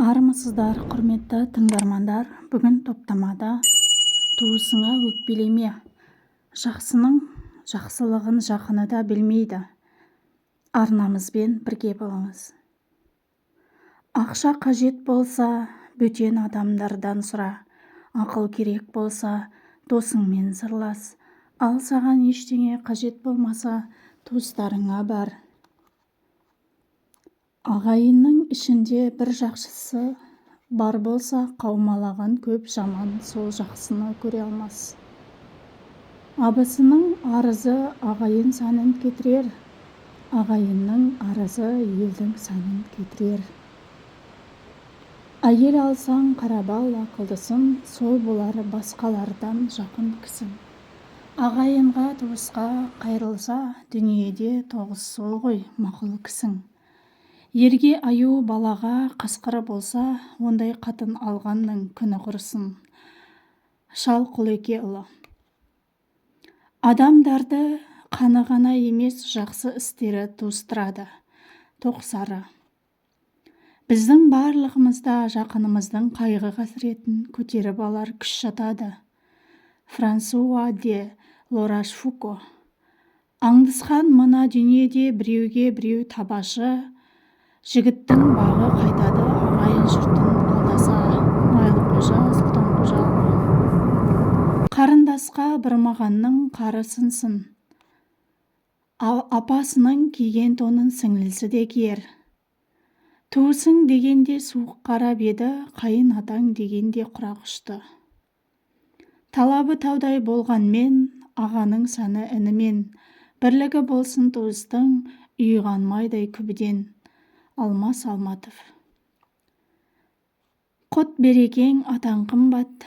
Армысыздар, құрметті тыңдармандар! Бүгін топтамада «Туысыңа өкпелеме», «Жақсының жақсылығын жақыны да білмейді». Арнамызбен бірге болыңыз. Ақша қажет болса, бөтен адамдардан сұра, ақыл керек болса, досыңмен сырлас, ал саған ештеңе қажет болмаса, туыстарыңа бар. Ағайынның ішінде бір жақсысы бар болса, қаумалаған көп жаман сол жақсыны көре алмас. Абысынның арызы ағайын сәнін кетірер, ағайынның арызы елдің сәнін кетірер. Әйел алсаң, қарап ал ақылдысын, сол болар басқалардан жақын кісің. Ағайынға, туысқа қайырылса, дүниеде тоғыз сол ғой мақұл кісің. Ерге аю, балаға қасқыр болса, ондай қатын алғанның күні құрысын. Шал Құлекеұлы. Адамдарды қаны ғана емес, жақсы істері туыстырады. Тоқсары. Біздің барлығымызда жақынымыздың қайғы-қасіретін көтеріп алар күш жатады. Франсуа де Лорошфуко. Аңдысқан мына дүниеде біреуге біреу табашы, жігіттің бағы қайтады ағайын жұртын алдаса. Майлықожа Сұлтанқожаұлы. Қарындасқа бұрмағанның қары сынсын. Апасының киген тонын сіңлісі де киер. Туысың дегенде суық қарап еді, қайын атаң дегенде құрақ ұшты. Талабы таудай болғанмен, ағаның сәні інімен. Бірлігі болсын туыстың, ұйыған майдай күбіден. Алмас Алматов. Құт-берекең атаң қымбат,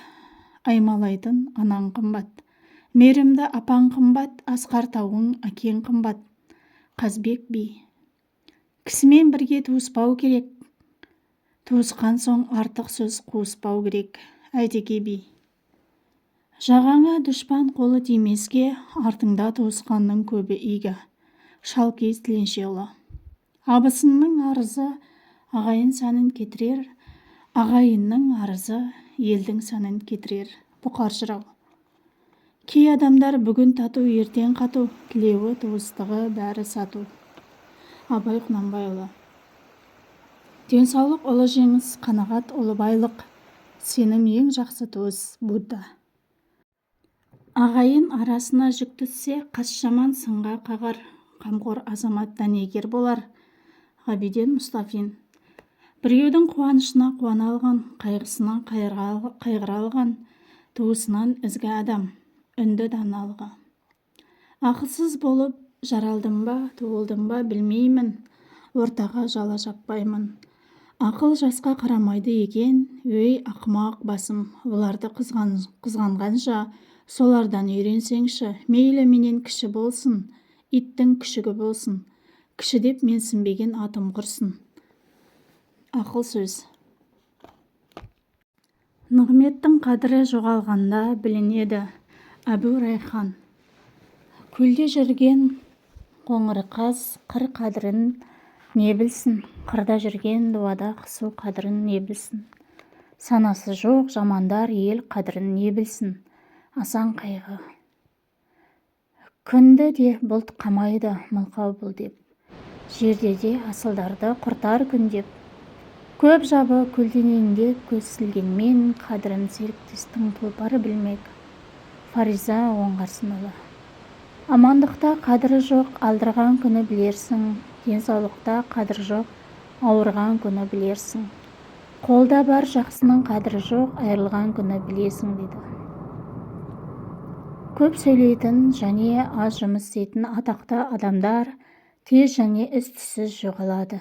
аймалайтын анаң қымбат. Мейірімді апаң қымбат, асқар тауың әкең қымбат. Қазбек би. Кісімен бірге туыспау керек, туысқан соң артық сөз қуыспау керек. Әйтеке би. Жағаңа дұшпан қолы тимеске, артыңда туысқанның көбі игі. Шалкиіз Тіленшіұлы. Абысынның арызы ағайын сәнін кетірер, ағайынның арызы елдің сәнін кетірер. Бұқар жырау. Кей адамдар бүгін тату, ертең қату, тілеуі, туыстығы бәрі сату. Абай Құнанбайұлы. Денсаулық ұлы жеңіс, қанағат ұлы байлық, сенім ең жақсы туыс. Будда. Ағайын арасына жік түссе, қас жаман сынға қағар, қамқор азамат дәнекер болар. Ғабиден Мұстафин. Біреудің қуанышына қуана алған, қайғысына қайғыра алған, туысынан ізгі адам. Үнді даналығы. Ақылсыз болып жаралдым ба, туылдым ба, білмеймін, ортаға жала жаппаймын. Ақыл жасқа қарамайды екен, өй, ақымақ басым, оларды қызғанғанша, солардан үйренсеңші, мейлі менен кіші болсын, иттің күшігі болсын, кіші деп менсінбеген атым құрсын. Ақыл сөз. Нығметтің қадірі жоғалғанда білінеді. Әбу Райхан. Көлде жүрген қоңыр қаз қыр қадірін не білсін, қырда жүрген дуадақ су қадірін не білсін. Санасы жоқ жамандар ел қадірін не білсін. Асан қайғы. Күнді де бұлт қамайды мылқау бол деп, жерде де асылдарды құртар күн деп. Көп жабы көлденеңдеп көсілгенмен, қадірін серіктестің тұлпары білмек. Фариза Оңғарсынова. Амандықта қадірі жоқ, алдырған күні білерсің, денсаулықта қадір жоқ, ауырған күні білерсің. Қолда бар жақсының қадірі жоқ, айырылған күні білесің дейді. Көп сөйлейтін және аз жұмыс істейтін атақты адамдар тез және із-түзсіз жоғалады.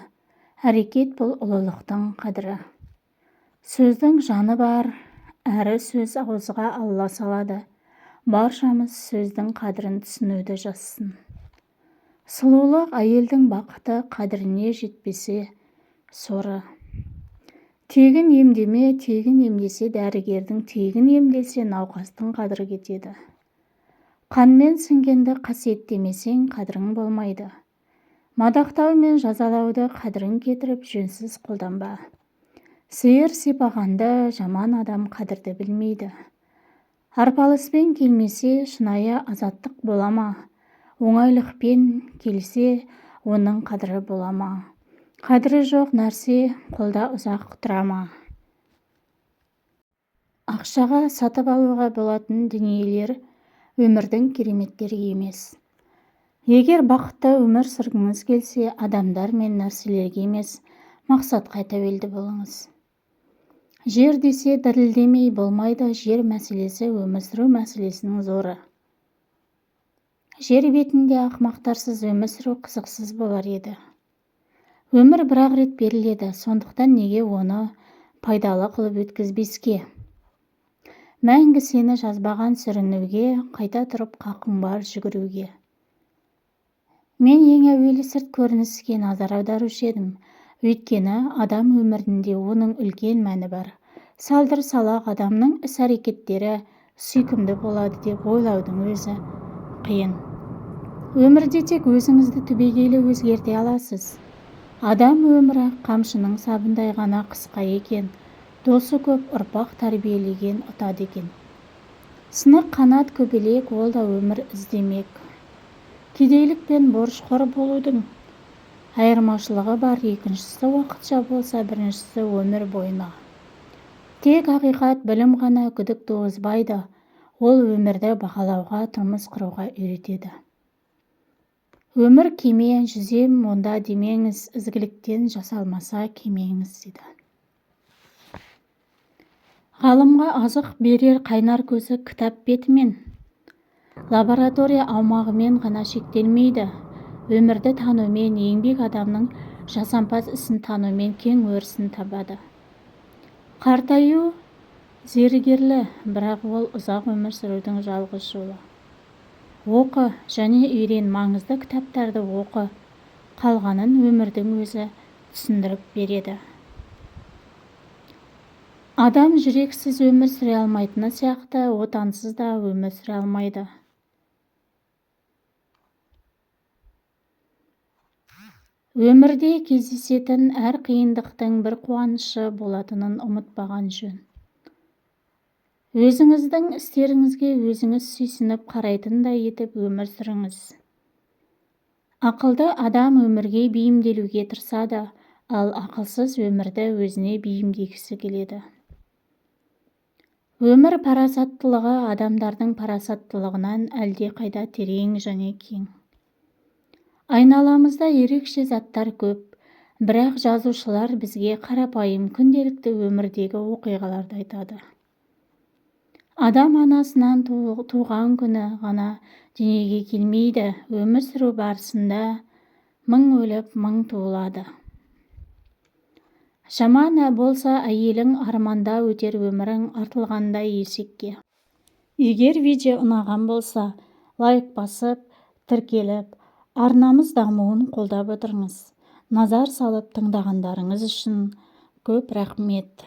Әрекет бұл ұлылықтың қадірі. Сөздің жаны бар, әрі сөз ауызға Алла салады. Баршамыз сөздің қадірін түсінуді жазсын. Сұлулық әйелдің бақыты, қадіріне жетпесе соры. Тегін емдеме, тегін емдесе дәрігердің, тегін емделсе науқастың қадірі кетеді. Қанмен сіңгенді қасиеттемесең, қадірің болмайды. Мадақтау мен жазалауды қадірін кетіріп жөнсіз қолданба. Сиыр сипағанды жаман адам қадірді білмейді. Арпалыспен келмесе, шынайы азаттық бола ма? Оңайлықпен келсе, оның қадірі бола ма? Қадірі жоқ нәрсе қолда ұзақ тұра ма? Ақшаға сатып алуға болатын дүниелер өмірдің кереметтері емес. Егер бақытты өмір сүргіңіз келсе, адамдар мен нәрселерге емес, мақсатқа тәуелді болыңыз. Жер десе дірілдемей болмайды, жер мәселесі өмір сүру мәселесінің зоры. Жер бетінде ақымақтарсыз өмір сүру қызықсыз болар еді. Өмір бір-ақ рет беріледі, сондықтан неге оны пайдалы қылып өткізбеске? Мәңгі сені жазбаған сүрінуге, қайта тұрып қақың бар жүгіруге. Мен ең әуелі сырт көрініске назар аударушы едім, өйткені адам өмірінде оның үлкен мәні бар. Салдыр-салақ адамның іс-әрекеттері сүйкімді болады деп ойлаудың өзі қиын. Өмірде тек өзіңізді түбегейлі өзгерте аласыз. Адам өмірі қамшының сабындай ғана қысқа екен, досы көп ұрпақ тәрбиелеген ұтады екен. Сынық қанат көбелек ол да өмір іздемек. Кедейлік пен борышқор болудың айырмашылығы бар, екіншісі уақытша болса, біріншісі өмір бойына. Тек ақиқат білім ғана күдік туғызбайды, ол өмірді бағалауға, тұрмыс құруға үйретеді. Өмір кеме, жүзем онда демеңіз, ізгіліктен жасалмаса кемеңіз дейді. Ғалымға азық берер қайнар көзі кітап бетімен, лаборатория аумағымен ғана шектелмейді. Өмірді танумен, еңбек адамның жасампаз ісін танумен кең өрісін табады. Қартаю зерігерлі, бірақ ол ұзақ өмір сүрудің жалғыз жолы. Оқы және үйрен, маңызды кітаптарды оқы, қалғанын өмірдің өзі түсіндіріп береді. Адам жүрексіз өмір сүре алмайтыны сияқты, отансыз да өмір сүре алмайды. Өмірде кездесетін әр қиындықтың бір қуанышы болатынын ұмытпаған жөн. Өзіңіздің істеріңізге өзіңіз сүйсініп қарайтындай етіп өмір сүріңіз. Ақылды адам өмірге бейімделуге тырысады, ал ақылсыз өмірді өзіне бейімдегісі келеді. Өмір парасаттылығы адамдардың парасаттылығынан әлдеқайда терең және кең. Айналамызда ерекше заттар көп, бірақ жазушылар бізге қарапайым күнделікті өмірдегі оқиғаларды айтады. Адам анасынан туған күні ғана дүниеге келмейді, өмір сүру барысында мың өліп, мың туылады. Жаман болса әйелің, арманда өтер өмірің артылғандай есекке. Егер видео ұнаған болса, лайк басып, тіркеліп, арнамыз дамуын қолдап отырыңыз. Назар салып тыңдағандарыңыз үшін көп рахмет.